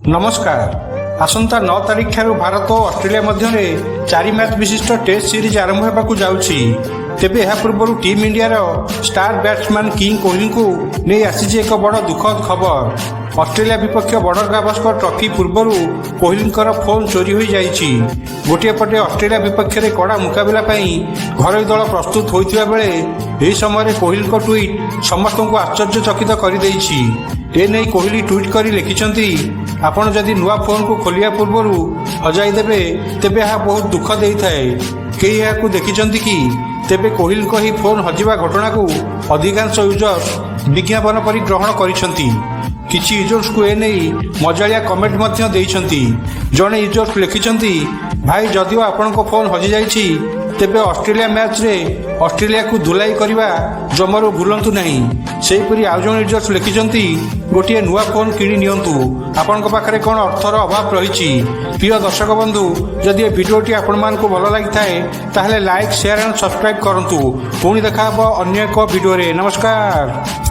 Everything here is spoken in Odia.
ନମସ୍କାର। ଆସନ୍ତା 9 ତାରିଖ ଠାରୁ ଭାରତ ଓ ଅଷ୍ଟ୍ରେଲିଆ ମଧ୍ୟରେ ଚାରି ମ୍ୟାଚ୍ ବିଶିଷ୍ଟ ଟେଷ୍ଟ ସିରିଜ୍ ଆରମ୍ଭ ହେବାକୁ ଯାଉଛି। ତେବେ ଏହା ପୂର୍ବରୁ ଟିମ୍ ଇଣ୍ଡିଆର ଷ୍ଟାର ବ୍ୟାଟ୍ସମ୍ୟାନ୍ କିଙ୍ଗ କୋହଲିଙ୍କୁ ନେଇ ଆସିଛି ଏକ ବଡ଼ ଦୁଃଖଦ ଖବର। ଅଷ୍ଟ୍ରେଲିଆ ବିପକ୍ଷ ବର୍ଡର ଗାଭାସ୍କର ଟ୍ରଫି ପୂର୍ବରୁ କୋହଲିଙ୍କର ଫୋନ୍ ଚୋରି ହୋଇଯାଇଛି। ଗୋଟିଏ ପଟେ ଅଷ୍ଟ୍ରେଲିଆ ବିପକ୍ଷରେ କଡ଼ା ମୁକାବିଲା ପାଇଁ ଘରୋଇ ଦଳ ପ୍ରସ୍ତୁତ ହୋଇଥିବା ବେଳେ ଏହି ସମୟରେ କୋହଲିଙ୍କ ଟ୍ୱିଟ୍ ସମସ୍ତଙ୍କୁ ଆଶ୍ଚର୍ଯ୍ୟଚକିତ କରିଦେଇଛି। ଏ ନେଇ କୋହଲି ଟ୍ୱିଟ୍ କରି ଲେଖିଛନ୍ତି, "ଆପଣ ଯଦି ନୂଆ ଫୋନ୍କୁ ଖୋଲିବା ପୂର୍ବରୁ ହଜାଇ ଦେବେ, ତେବେ ଏହା ବହୁତ ଦୁଃଖ ଦେଇଥାଏ। କେହି ଏହାକୁ ଦେଖିଛନ୍ତି କି?" ତେବେ କୋହଲିଙ୍କ ଏହି ଫୋନ୍ ହଜିବା ଘଟଣାକୁ ଅଧିକାଂଶ ୟୁଜର୍ସ ବିଜ୍ଞାପନ ପରି ଗ୍ରହଣ କରିଛନ୍ତି। କିଛି ୟୁଜର୍ସଙ୍କୁ ଏ ନେଇ ମଜାଳିଆ କମେଣ୍ଟ ମଧ୍ୟ ଦେଇଛନ୍ତି। ଜଣେ ୟୁଜର୍ସ ଲେଖିଛନ୍ତି, "ଭାଇ, ଯଦିଓ ଆପଣଙ୍କ ଫୋନ୍ ହଜିଯାଇଛି, ତେବେ ଅଷ୍ଟ୍ରେଲିଆ ମ୍ୟାଚ୍ରେ ଅଷ୍ଟ୍ରେଲିଆକୁ ଧୁଲାଇ କରିବା ଜମାରୁ ଭୁଲନ୍ତୁ ନାହିଁ।" ସେହିପରି ଆଉ ଜଣେ ୟୁଜର୍ସ ଲେଖିଛନ୍ତି, "ଗୋଟିଏ ନୂଆ ଫୋନ୍ କିଣି ନିଅନ୍ତୁ। ଆପଣଙ୍କ ପାଖରେ କ'ଣ ଅର୍ଥର ଅଭାବ ରହିଛି?" ପ୍ରିୟ ଦର୍ଶକ ବନ୍ଧୁ, ଯଦି ଏ ଭିଡ଼ିଓଟି ଆପଣମାନଙ୍କୁ ଭଲ ଲାଗିଥାଏ, ତାହେଲେ ଲାଇକ୍, ସେୟାର ଆଣ୍ଡ ସବସ୍କ୍ରାଇବ୍ କରନ୍ତୁ। ପୁଣି ଦେଖା ହେବ ଅନ୍ୟ ଏକ ଭିଡ଼ିଓରେ। ନମସ୍କାର।